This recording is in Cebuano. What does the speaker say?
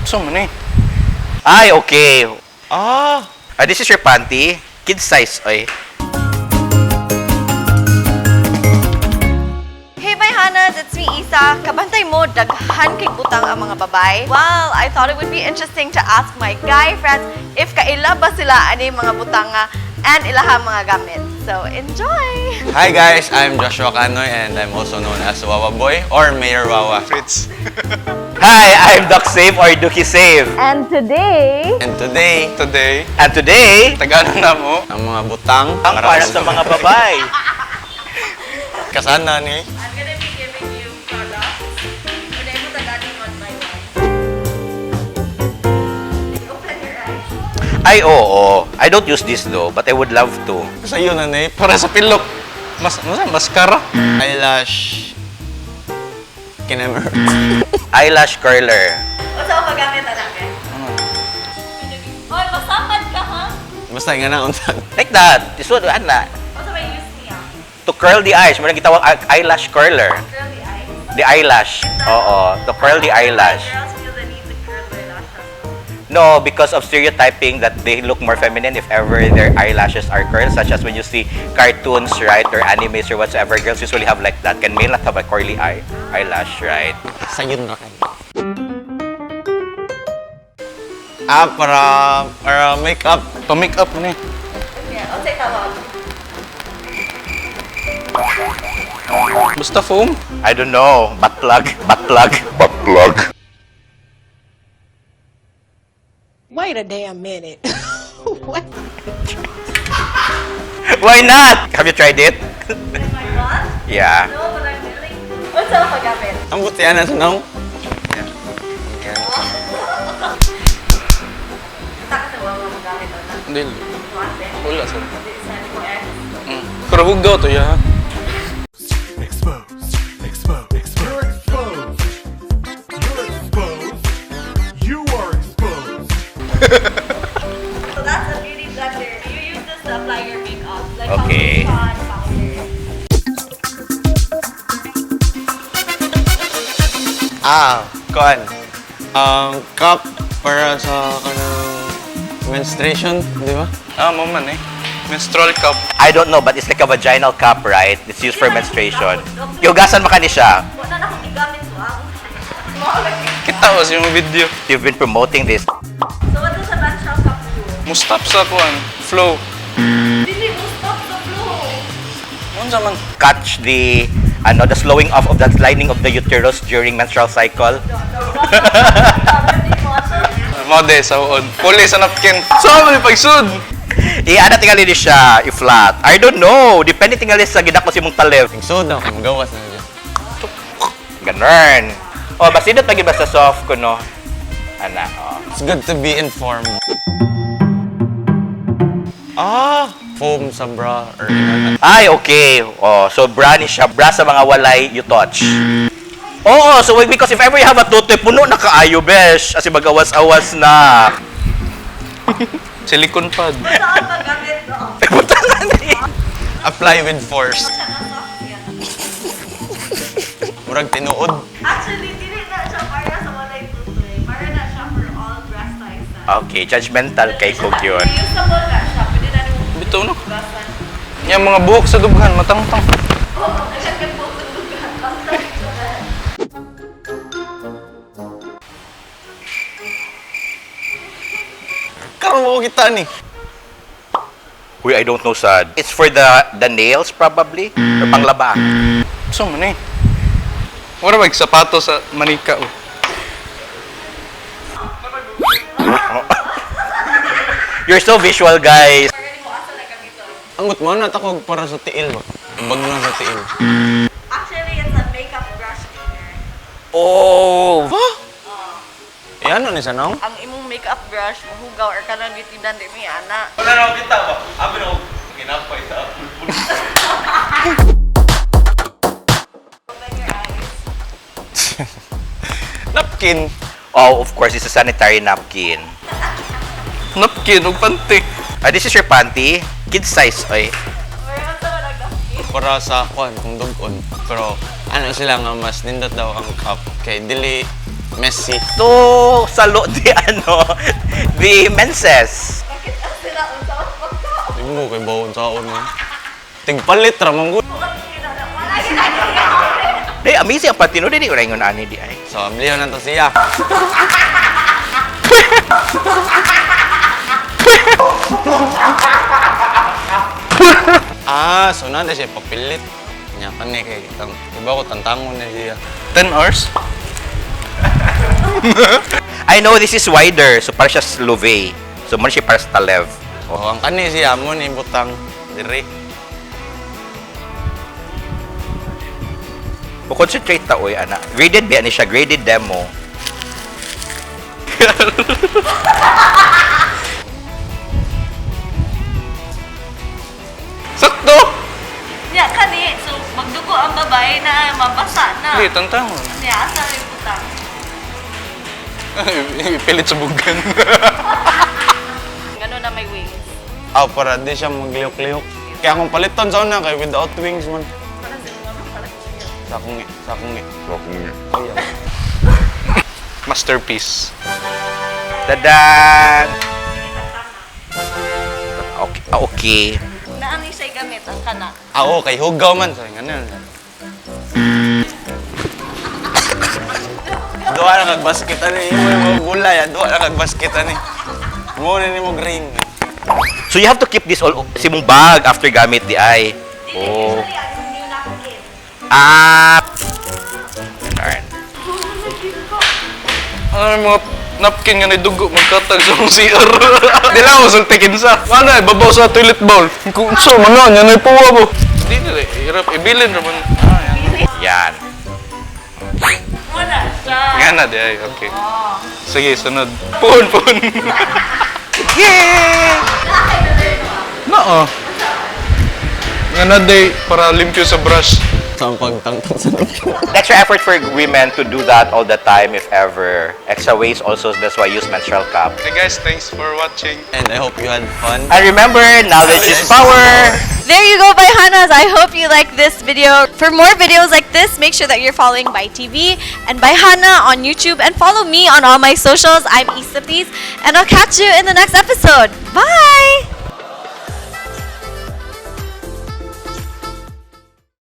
So man eh. Ay, okay. Ah! Ah, this is your panty. Kid size, oy. Hey, my Hanas! It's me, Isa. Kabantay mo, daghan kay butang ang mga babae. Well, I thought it would be interesting to ask my guy friends if kaila ba sila ani mga butanga and ilaha mga gamit. So, enjoy! Hi guys, I'm Joshua Canoy and I'm also known as Wawa Boy or Mayor Wawa. Fritz. Hi, I'm Doc Save or Dookie Save. And today, And today, Today, And today, tagano na mo. ang mga butang ang para sa mga babae. Kasana ni I'm gonna be giving you products. Unay mo tagani one by one. Open your eyes. Ay, oo. I don't use this though, but I would love to. Sa iyo na ni Para sa pilok. Mas, ano sa, mascara? Eyelash kinemer. Eyelash curler. Unsa ang paggamit anak eh? Oy, masapad ka ha? Basta nga na unsa. Like that. This one, ana. Unsa may use niya? To curl the eyes. Muna gitawag eyelash curler. Curl the eyes. The eyelash. Oo. To curl the eyelash. Girls feel the need to curl their lashes. No, because of stereotyping that they look more feminine if ever their eyelashes are curled, such as when you see cartoons, right, or animes or whatsoever, girls usually have like that. Can male not have a curly eyelash, right? Sayon ra kay. Ah, para makeup. Pa-make up man eh. Yeah, unsay tawag? Basta foam. I don't know. Butt plug, butt plug, butt plug. Wait a damn minute. What? Why not? Have you tried it? With my butt? Yeah. No, but I'm willing. Unsa ang paggamit? Ang buti ana sa naong. Taka sa wala mo gamit ana. Hindi. Ate. Wala sir. Di sa mo eh. Pero hugaw to ya. Exposed. Exposed. Exposed. You're exposed. You're exposed. You are exposed. So that's a beauty blender. You use this to apply your makeup, like Okay. foundation, powder. Ah, kuan. Ang cup para sa kanang menstruation, di ba? Ah, mo man eh. Menstrual cup. I don't know, but it's like a vaginal cup, right? It's used for menstruation. Yugasan mo ka ni siya. Wala na akong gigamit so ako. Mo lagi. Kita ko sa yung video. You've been promoting this. So what does a menstrual cup do? Mustap sa kuan. Flow. Dili mo stop the flow. Unsa man. Catch the ano, the slowing off of the lining of the uterus during menstrual cycle. Mo de sa uod. Puli sa napkin. So man pagsud. Iana tingali ni siya, i-flat. I don't know. Depende tingali sa gidako si mong talib. Sud na kay magawas na dyan. Ganun. Oh, basta indot lagi basta soft kuno. Ana, oh. It's good to be informed. Ah, foam sa bra or inana. Ay, okay. Oh, so bra ni siya. Bra sa mga walay you touch. Oo, so because if ever you have a tutoy, puno na kaayo, besh. Kasi magawas-awas na. Silicone pad. Saan paggamit no? Punta na ni. Apply with force. Murag tinuod. Actually, dili na siya para sa walay tutoy. Para na siya for all breast sizes. Okay, judgmental kay Cook yun. Reusable na siya. Pwede na rin mo Bitaw no. hugasan. Yang mga buhok sa dughan matangtang. Oo, oh, kay buhok sa dughan. Basta dughan. Karon mo kita ni. Uy, I don't know, sad. It's for the nails, probably? Or panglaba. So man eh. Wala ba sapato sa manika oh. You're so visual, guys. Para mo asa na gamiton. Angot mo na ako para sa tiil ba. Bag na sa tiil. Actually, it's a makeup brush cleaner. Oh! Eh ano ni sa naong? Ang imong makeup brush, mahugaw or kanang gitinan di mi ana. Wala na akong kita ba? Abi na ako, ginampay sa Open your eyes. Napkin. Oh, of course, it's a sanitary napkin. Napkin ug panty. Ah, this is your panty. Kid size, oy. Or unsa man ang napkin? Para sa kuan kung dugon. Pero ano sila nga mas nindot daw ang cup kay dili Messy. To salo the ano, the menses. Bakit ang sila unsa pagkaon? Di mo kay bawon saon mo. Tigpalit ra man gud. Wala ginagawa. Day, amazing ang patino dili ko ingon ani di ay. So, amlihan na to siya. Ah, so na siya papilit. Nya kani kay tang iba ko tantangon na siya. 10 hours? I know this is wider, so para siya Slovay. So mo siya para sa Talev. Oh, ang kani siya mo ni butang diri. Mo concentrate ta oy ana. Graded ba ni siya, graded demo. Sakto! Nya kani, so magdugo ang babae na mabasa na. Hindi, tantangon. Nya asa yung butang. Ipilit sa bugan. Ngano na may wings. Ah, para di siya maglihok-lihok. Kaya akong paliton sa una kay without wings man. Para sa mga para sa inyo. Sa akong sa akong Sa akong Masterpiece. Tadan! Okay, ah, okay. Naani siya gamit ang kana. Ah, oo, kay hugaw man. Sorry, ganun. Duha na kag basket ani imo yung mga gulay, ah. Duha na kag basket ani. Mo na nimo ring. So you have to keep this all sa imong bag after gamit di ay. Oh. Usually, ang new napkin. Ah. Darn. Ano yung mga napkin nga dugo magkatag sa akong CR. Di lang ako sultikin sa. Ano eh, babaw sa toilet bowl. Kung so, manon, yan ay puwa mo. Hindi nila, hirap. Ibilin naman. Ah, yan. Yan. Wala siya. Nga na, di ay. Okay. Sige, sunod. Puhon, puhon. Yeah! Noo. Nga na, day, para limpyo sa brush. Sa pagtangtang sa Extra effort for women to do that all the time if ever. Extra ways also, that's why I use menstrual cup. Hey guys, thanks for watching. And I hope you had fun. And remember, knowledge is power! There you go, Bayhanas. I hope you like this video. For more videos like this, make sure that you're following Bay TV and Bayhana on YouTube and follow me on all my socials. I'm Isa Peace, and I'll catch you in the next episode. Bye!